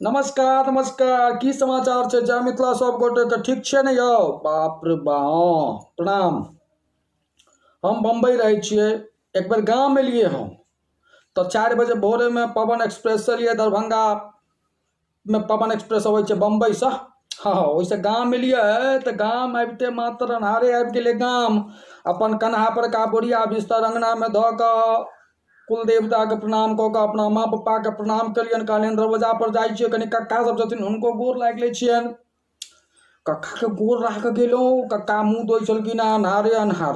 नमस्कार नमस्कार, की समाचार छै? जय मिथिला सब गोटे के। ठीक छियै ने यौ? बाप रे बा, हँ प्रणाम। हम बम्बई रहै छियै, एक बेर गाम एलियै हम तऽ 4 बजे भोरेमे पवन एक्सप्रेस से एलियै। दरभंगामे पवन एक्सप्रेस अबै छै बम्बईसँ। हँ हँ, ओहिसँ गाम एलियै तऽ गाम आबिते मात्र अन्हारे आबि गेलै गाम। अपन कन्हा पर का बोरिया बिस्तर अङ्गनामे धऽ कऽ कुलदेवताके प्रणाम कऽ कऽ अपना माँ पप्पाके प्रणाम केलियनि। कहलियनि दरवाजा पर जाइ छियै, कनि कक्का सब छथिन हुनको गोर लागि लै छियनि। कक्काके गोर राखऽ गेलहुँ, कक्का मुँह धोइ छलखिन हँ अन्हारे अन्हार।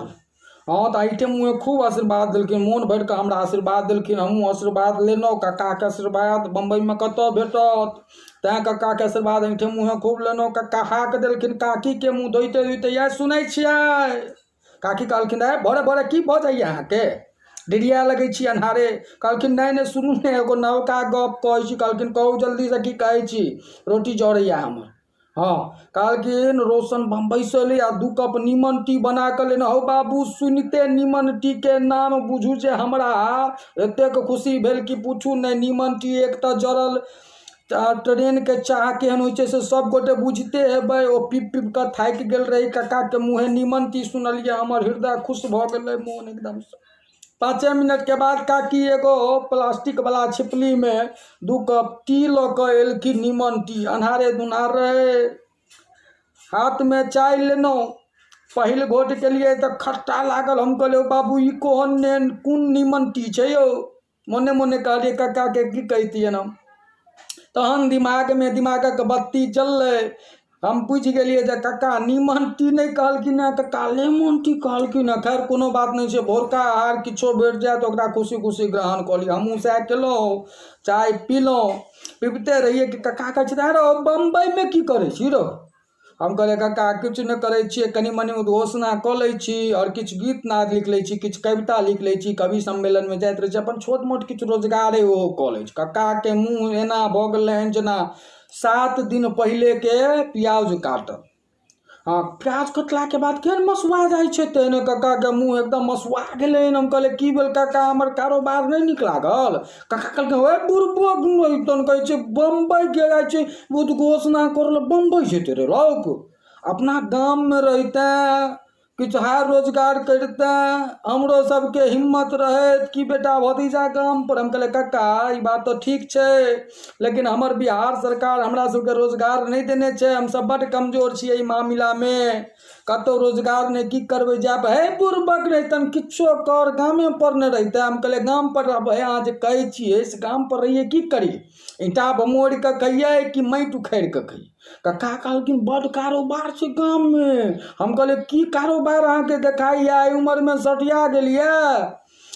हँ तऽ एहिठे मुँहे खूब आशीर्वाद देलखिन, मोन भरि कऽ हमरा आशीर्वाद देलखिन, हमहूँ आशीर्वाद लेलहुँ। कक्काके आशीर्वाद बम्बइमे कतऽ भेटत, तैँ कक्काके आशीर्वाद एहिठे मुँहे खूब लेलहुँ। कक्का हाक देलखिन काकीके मुँह धोइते धोइते, यए सुनै छियै? काकी कहलखिन आइ भोरे भोरे की भऽ जाइए अहाँके, डिरिया लगै छी अन्हारे। कहलखिन नहि नहि सुनू ने, एगो नवका गप कहै छी। कहलखिन कहू जल्दीसँ की कहै छी, रोटी जरैए हमर। हँ कहलखिन रोशन बम्बइसँ एलै आ 2 कप नीमन टी बना कऽ लेने हौ बाबू। सुनिते नीमन टीके नाम बुझू जे हमरा एतेक खुशी भेल कि पूछू नहि। नीमन टी एक तऽ जरल ट्रेनके चाह केहन होइ छै से सब गोटे बुझिते हेबै। ओ पीब पीब कऽ थाकि गेल रही। कक्काके मुँहे नीमन टी सुनलियै, हमर हृदय खुश भऽ गेलै मोन एकदमसँ। 5 मिनटके बाद काकी एगो प्लास्टिकवला छिपलीमे 2 कप टी लऽ कऽ एलखिन, नीमन टी। अन्हारे दुन्हार रहै, हाथमे चाय लेलहुँ, पहिल घोट केलियै तऽ खट्टा लागल। हम कहलियै बाबू ई कोन कोन नीमन टी छै यौ, मोने मोने कहलियै कक्काके की कहितियनि हम। तहन दिमागमे दिमागक बत्ती जललै, हम बुझि गेलियै जे कक्का नीमन टी नहि कहलखिन हँ, कक्का लेमन टी कहलखिन हँ। खैर कोनो बात नहि छै, भोरका आहार किछो भेट जाय तऽ ओकरा खुशी खुशी ग्रहण कऽ लिअ। हमहूँ सएह केलहुँ, चाय पीलहुँ। पीबिते रहियै कि कक्का कहै छथिन रौ बम्बइमे की करै छी रौ? हम कहलियै कक्का किछु नहि करै छियै, कनि मनि उद्घोषणा कऽ लै छी आओर किछु गीत नाद लिख लै छी, किछु कविता लिख लै छी, कवि सम्मेलनमे जाइत रहै छी, अपन छोट मोट किछु रोजगारे ओहो कऽ लै छी। कक्काके मुँह एना भऽ गेलनि जेना 7 दिन पहिलेके प्याज काटल। हँ प्याज कटलाके बाद केहन मसुआ जाइ छै, तेहने कक्काके मुँह एकदम मसुआ गेलनि। हम कहलियै की भेल कक्का, हमर कारोबार नहि नीक लागल? कक्का कहलकै ओए बुड़बक तहन कहै छै बम्बइ के जाइ छै उद्घोषणा करऽ लए, बम्बइ जेतै रे रौक, अपना गाममे रहिते किछु हार रोजगार करिते हमरो सबके हिम्मत रहैत कि बेटा भतीजा गाम पर। हम कहलियै कक्का ई बात तऽ ठीक छै, लेकिन हमर बिहार सरकार हमरा सबके रोजगार नहि देने छै, हमसब बड्ड कमजोर छियै एहि मामिलामे, कतहु रोजगार नहि, की करबै जायब। हे बुड़बक रहितन किछो कर, गामे पर नहि रहितै। हम कहलियै गाम पर रहबै, अहाँ जे कहै छियै से गाम पर रहियै की करियै, ईंटा बमोरि कऽ खइयै कि माटि उखाड़ि कऽ खइयै? कक्का कहलखिन बड्ड कारोबार छै गाममे। हम कहलियै की कारोबार अहाँके देखाइए, एहि उमरमे सटिया गेलियै?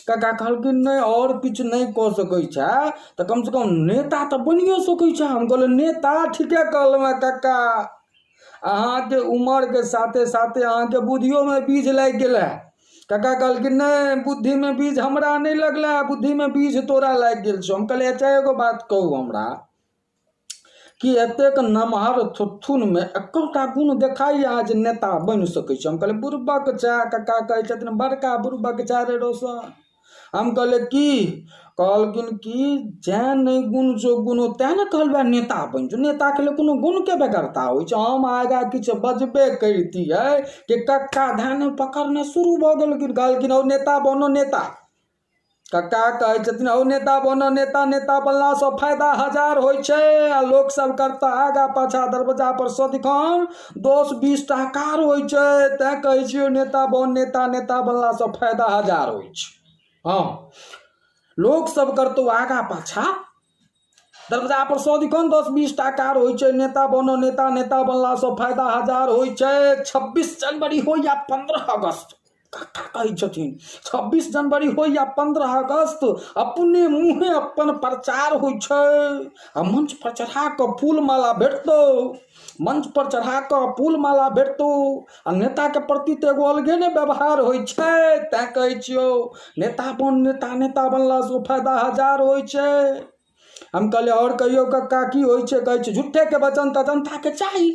कक्का कहलखिन नहि आओर किछु नहि कऽ सकै छै तऽ कमसँ कम नेता तऽ बनिए सकै छै। हम कहलियै नेता ठीके कहलहुँ हेँ कक्का, अहाँके उमरके साथे साथे अहाँके बुद्धियोमे बीज लागि गेल हँ। कक्का कहलखिन नहि बुद्धिमे बीज हमरा नहि लगलै, बुद्धिमे बीज तोरा लागि गेल छौ। हम कहलियै अच्छा एगो बात कहू हमरा कि एतेक नमहर थुथुनमे एकोटा गुण देखाइए अहाँ जे नेता बनि सकै छी? हम कहलियै बुड़बक छै। कक्का कहै छथिन बड़का बुड़बक छै रे रोशन। हम कहलियै की? कहलखिन कि जैं नहि गुण छौ गुण तैँ ने कहलबै नेता बनि जो, नेताके लेल कोनो गुणके बेगरता होइ छै? हम आगाँ किछु बजबे करितियै कि कक्का धाने पकड़ने शुरू भऽ गेलखिन। कहलखिन हौ नेता बनो नेता। कक्का कहै छथिन हौ नेता बनो नेता, नेता बनलासँ फायदा हजार होइ छै आ लोकसभ करता आगाँ पाछाँ दरवाजा पर सदिखन 10-20 टा कार होइ छै, तैँ कहै छियौ नेता बन नेता, नेता बनलासँ फायदा हजार होइ छै। हँ लोकसभ करतौ आगाँ पाछाँ दरवाजा पर सदिखन 10-20 टा कार होइ छै, नेता बनो नेता, नेता बनलासँ फायदा हजार होइ छै। 26 जनवरी हो या 15 अगस्त, कक्का कहै छथिन 26 जनवरी हो या 15 अगस्त अपने मुँहे अपन प्रचार होइ छै आ मंच पर चढ़ा कऽ फूल माला भेटतौ, मंच पर चढ़ा कऽ फूल माला भेटतौ आ नेताके प्रति तऽ एगो अलगे ने व्यवहार होइ छै, तैँ कहै छियौ नेता बन नेता, नेता बनलासँ फायदा हजार होइ छै। हम कहलियै आओर कहियौ कक्का की होइ छै? कहै छै झूठेके वचन तऽ जनताके चाही,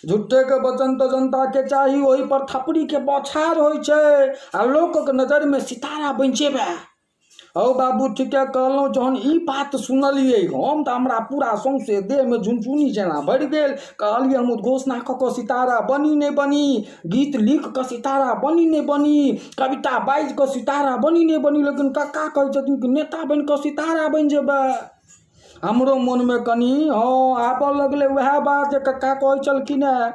झूठेके वचन तऽ जनताके चाही, ओहि पर थपड़ीके बौछार होइ छै आ लोकक नजरिमे सितारा बनि जेबै। हौ बाबू ठीके कहलहुँ। जहन ई बात सुनलियै हम तऽ हमरा पूरा सौँसे देहमे झुनझुनी जेना भरि गेल। कहलियै हम उद्घोषणा कऽ कऽ सितारा बनी नहि बनी, गीत लिख कऽ सितारा बनी नहि बनी, कविता बाजि कऽ सितारा बनी नहि बनी, लेकिन कक्का कहै छथिन कि नेता बनि कऽ सितारा बनि जेबै। हमरो मोनमे कनि हँ आबऽ लगलै उएह बात जे कक्का कहै छलखिन हेँ।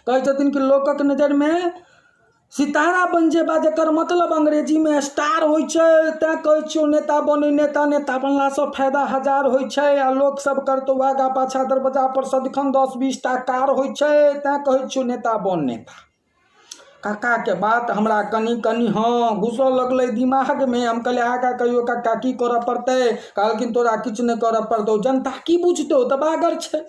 कहै छथिन कि लोकक नजरिमे सितारा बनि जेबा, जकर मतलब अंग्रेजीमे स्टार होइ छै। तैँ कहै छियौ नेता बनै नेता, नेता बनलासँ फायदा हजार होइ छै आ लोकसभ करतौ आगाँ पाछाँ, दरवाजापर सदिखन 10-20 टा कार होइ छै। तैँ कहै छियौ नेता बन नेता। काकाके बात हमरा कनि कनि हँ घुसऽ लगलै दिमागमे। हम कहलियै आगाँ कहियौ काका की करऽ पड़तै? कहलखिन तोरा किछु नहि करऽ पड़तौ, जनता की बुझतौ तऽ बागर छै।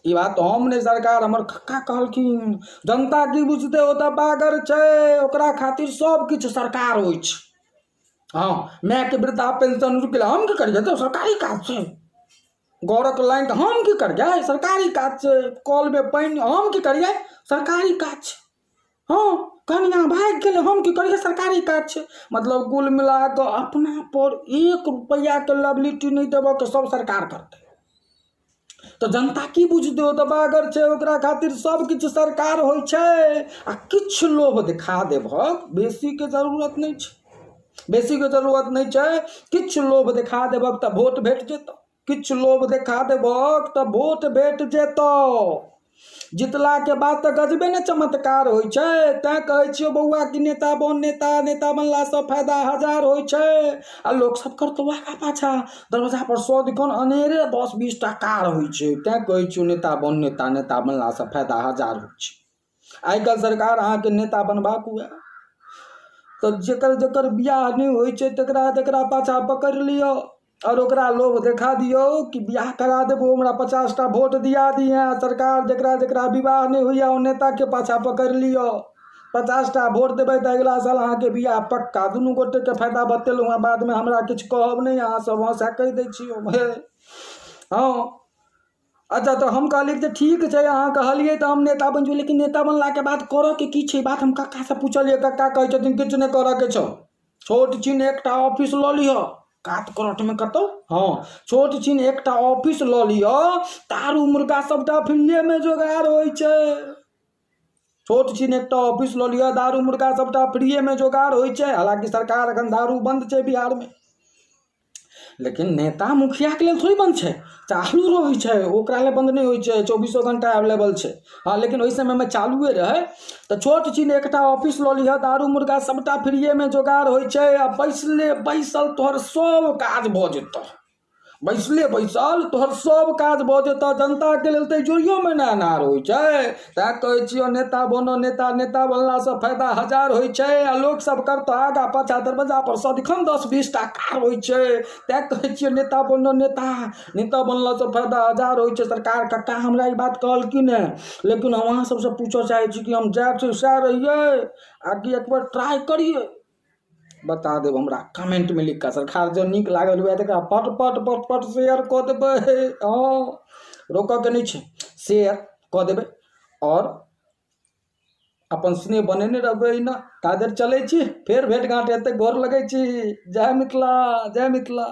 ई बात हम नहि सरकार, हमर कक्का कहलखिन जनता की बुझतै, ओ तऽ बागर छै, ओकरा खातिर सब किछु सरकार होइ छै। हँ मायके वृद्धा पेंशन रुकि गेलै, हम की करियै, तऽ सरकारी काज छै। घरक लाइन तऽ हम की करियै, सरकारी काज छै। कलमे पानि हम की करियै, सरकारी काज छै। हँ कनिआ भागि गेलै, हम की करियै, सरकारी काज छै। मतलब कुल मिला कऽ अपना पर 1 रुपैआके लाइबिलिटी नहि देबऽके, सब सरकार करतै। तऽ जनता की बुझतै, ओ तऽ बागर छै, ओकरा खातिर सब किछु सरकार होइ छै। आ किछु लोभ देखा देबहक, बेसीके जरूरत नहि छै, बेसीके जरूरत नहि छै, किछु लोभ देखा देबहक तऽ वोट भेट जेतौ, किछु लोभ देखा देबहक तऽ वोट भेट जेतौ। जितलाके बाद तऽ गजबे ने चमत्कार होइ छै। तैँ कहै छियौ बौआ कि नेता बन नेता, नेता बनलासँ फायदा हजार होइ छै आ लोकसभ करतौ आगाँ पाछाँ, दरवाजापर सदिखन अनेरे 10-20 टा कार होइ छै। तैँ कहै छियौ नेता बन नेता, नेता बनलासँ फायदा हजार होइ छै। आइ काल्हि सरकार अहाँके नेता बनबाक हुए तऽ जकर जकर बियाह नहि होइ छै तकरा तकरा पाछाँ पकड़ि लिअ आओर ओकरा लोभ देखा दियौ कि बियाह करा देबौ, हमरा 50 टा वोट दिया दिहेँ सरकार। जकरा जकरा विवाह नहि होइए ओ नेताके पाछाँ पकड़ि लिअ, 50 टा वोट देबै तऽ अगिला साल अहाँके बियाह पक्का। दुनू गोटेके फायदा बतेलहुँ हँ, बादमे हमरा किछु कहब नहि अहाँ सब। हँ सएह कहि दै छी हे। हँ अच्छा तऽ हम कहलियै जे ठीक छै, अहाँ कहलियै तऽ हम नेता बनि जेबै, लेकिन नेता बनलाके बाद करऽके की छै? बात हम कक्कासँ पुछलियै, कक्का कहै छथिन किछु नहि करऽके छौ, छोट छिन एकटा ऑफिस लऽ लिअ कात करटमे कतौ। हँ छोट छिन एकटा ऑफिस लऽ लिअ, दारू मुर्गा सबटा फ्रीएमे जोगाड़ होइ छै। छोट छिन एकटा ऑफिस लऽ लिअ, दारू मुर्गा सबटा फ्रीएमे जोगाड़ होइ छै। हालाँकि सरकार एखन दारू बन्द छै बिहारमे, लेकिन नेता मुखियाके लेल थोड़ी बन्द छै, चालू रहै छै, ओकरा लेल बन्द नहि होइ छै, चौबीसो घण्टा एवलेबल छै। हँ लेकिन ओहि समयमे चालुए रहै। तऽ छोट छिन एकटा ऑफिस लऽ लिहऽ, दारू मुर्गा सबटा फ्रीएमे जोगाड़ होइ छै आ बैसले बैसल तोहर सब काज भऽ जेतऽ, बैसले बैसल तोहर सब काज भऽ जेतऽ। जनताके लेल तऽ इजोरियोमे ने अन्हार होइ छै। तैँ कहै छियौ नेता बनऽ नेता, नेता बनलासँ फायदा हजार होइ छै आ लोकसभ करतऽ आगाँ पाछाँ, दरवाजापर सदिखन 10-20 टा कार होइ छै। तैँ कहै छियौ नेता बनऽ नेता, नेता बनलासँ फायदा हजार होइ छै। सरकार कक्का हमरा ई बात कहलखिन हेँ, लेकिन हम अहाँ सबसँ पूछऽ चाहै छी कि हम जएह छै सएह रहियै आ कि एक बेर ट्राइ करियै? बता देब हमरा कमेंटमे लिख कऽ। सरकार जँ नीक लागल हुए तऽ एकरा पट पट पट पट शेयर कऽ देबै। हँ रोकऽके नहि छै, शेयर कऽ देबै आओर अपन स्नेह बनेने रहबै एहिना। ता धरि चलै छी, फेर भेट घाँट हेतै। गोर लगै छी। जय मिथिला, जय मिथिला।